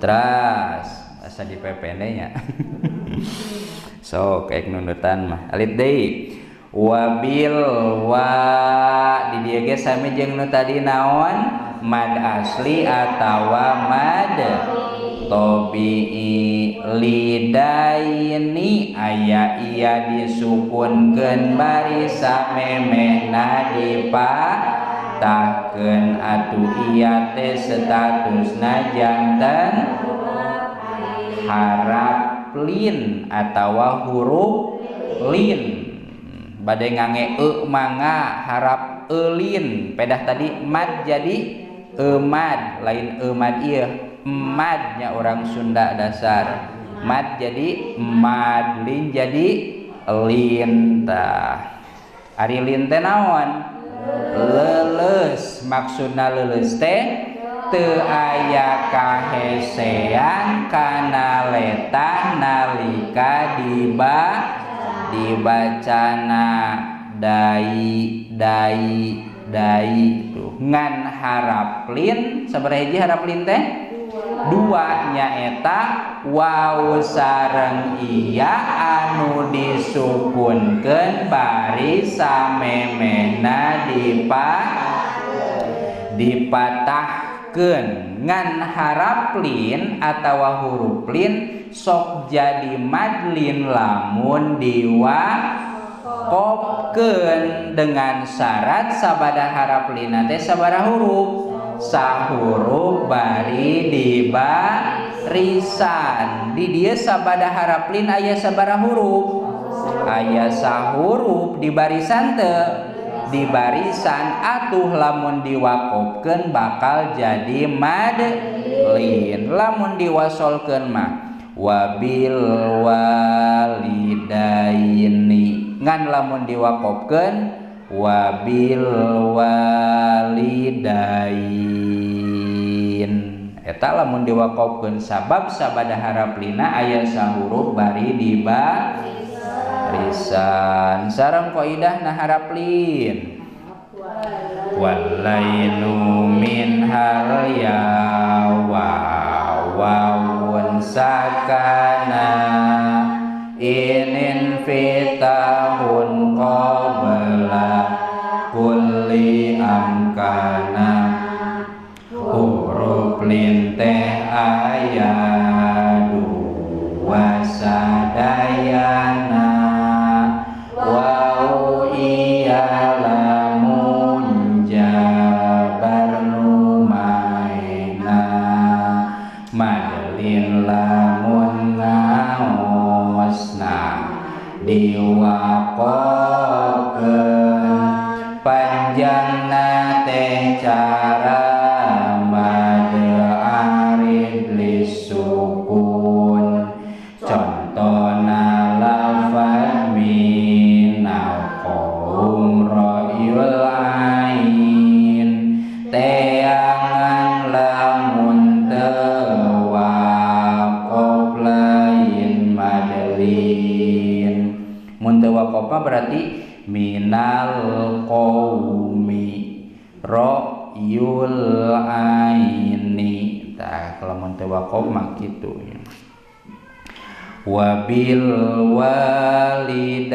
Teras asa di PPN nya. Sok kayak nundutan mah. Alit deui. Wabil wa di dieu ge sami jeung nu tadi naon? Mad asli atawa mad tobi'i. Lidaini aya iya disukunkeun bari samemehna dipatahkeun atuh iya teh statusna janten harap lin atawa huruf lin. Bade ngange e mangga harap elin pedah tadi mad jadi emad lain emad ieu madnya orang Sunda dasar mad jadi mad lin jadi lin tah. Ari lin teh naon? Leuleus. Maksudna leuleus teh teu aya kahesean kana letah nalika dibacana dai dai dai tuh. Ngan harap lin sabaraha hiji harap lin teh? Dua nyaeta waw sareng iya anu disukunkeun bari samemehna dipatahkeun. Ngan harap lin atawa huruf lin sok jadi madlin lamun diwaqofkeun dengan syarat sabada harap lin teh sabaraha huruf? Sahuruf bari dibarisan. Di dieu sabada harap lin aya sabaraha huruf? Aya sahuruf di barisan teu? Di barisan atuh lamun diwaqofkeun bakal jadi madlin. Lamun diwasolkeun mah wabil walidaini. Ngan lamun diwaqofkeun wabil walidain. Eta lamun diwaqofkeun sabab sabada harap lina aya sahuruf bari dibarisan. Sareng kaidah na harap lin walainu min hal ya wa wawun sakana inin fitahun qabla kulli amkana huruf linteh aya dua sadayana wau iya lamun jabar numaena madlin lamun ngaosna diwaqofkeun panjangna teh cara mad arid lisukun. Contona lafaz minal qaum ra'yul ain teangan lamun teu waqof lain madlin. Mun teu waqof berarti minal qaumi ra'yul aini. Tah kalau mun teu waqof mah kitu. Wabil walidaini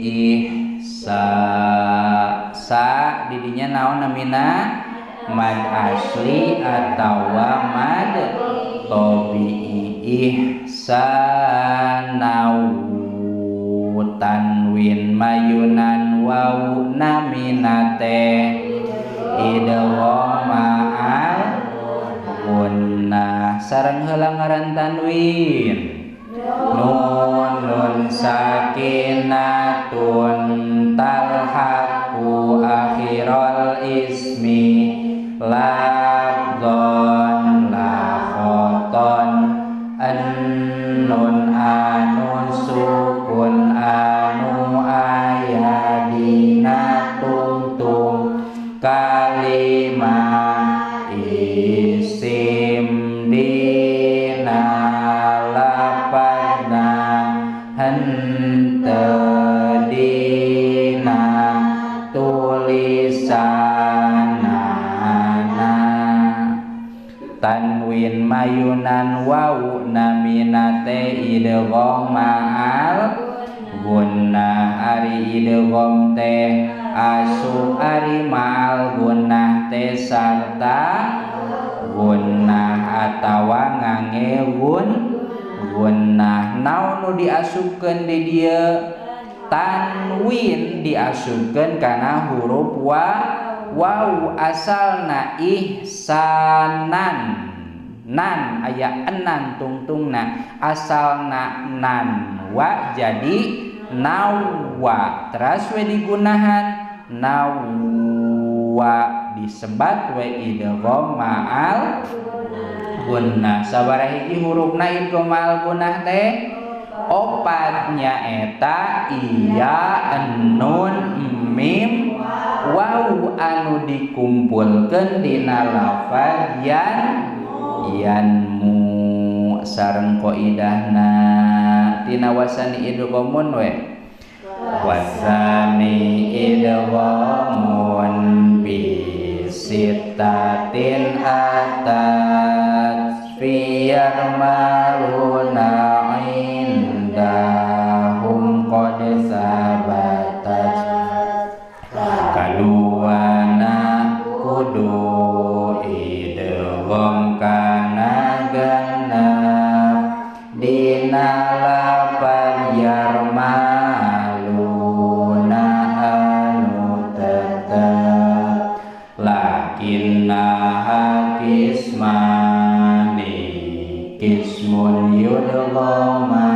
ihsa. Sa didinya naon namina? Mad asli atawa mad tobi'i. Ihsanau tanwin mayunan wau namina teh idghama al gunnah sareng heula ngaran tanwin nun nun sakinatun talhaqu akhiral ismi lafdhon la khoton annun anu sukun anu ayadina tungtung kalimah isim dina lapana henteu dina tulisanana. Tanwin mayunan wawu namina teh idgham ma'al gunnah. Ari idgham teh asup ari ma'al gunnah teh sarta gunnah atawa ngange gunnah. Naon nu diasupkeun di dieu? Tanwin diasupkeun kana huruf wawu asalna ihsanan. Nan aya enan tungtungna, asalna nan wa jadi nawa, teras we digunahan nawa disebat we idgham ma'al gunnah. Sabaraha hiji hurufna idgham ma'al gunnah teh? Opat, nyaeta iya, nun, mim, wawu anu dikumpulkeun dina lafaz yan yanmu sareng qaidahna tina wasani idghamun we. Wasani idghamun bi sittatin atat fi yarmaluna indahum qad sabatat. Kaduana kudu idgham kana genep dina lapan yarmaluna anu tetep lakinna kismani kismun yudghama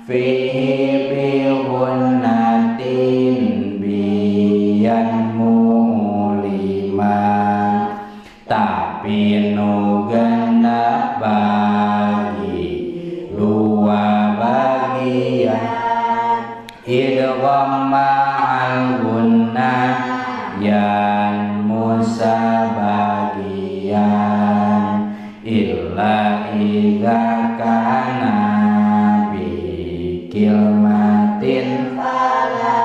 fihi bi ghunnatin biyan mulima. Tapi nu genep bagi dua bagian idgham ma'al gunnah yan musa bagian illa idza kana bi kilmatin fala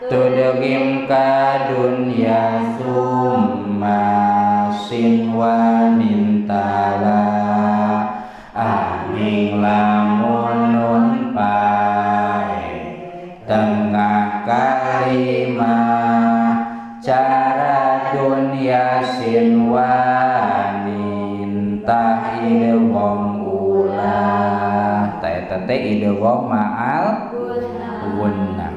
tudghim ka dunya summa sinwanin tala. Angin lamun nun pae tengah kalimah cara dunya sinwanin tah idgham ulah. Ta eta teh idgham ma'al gunnah.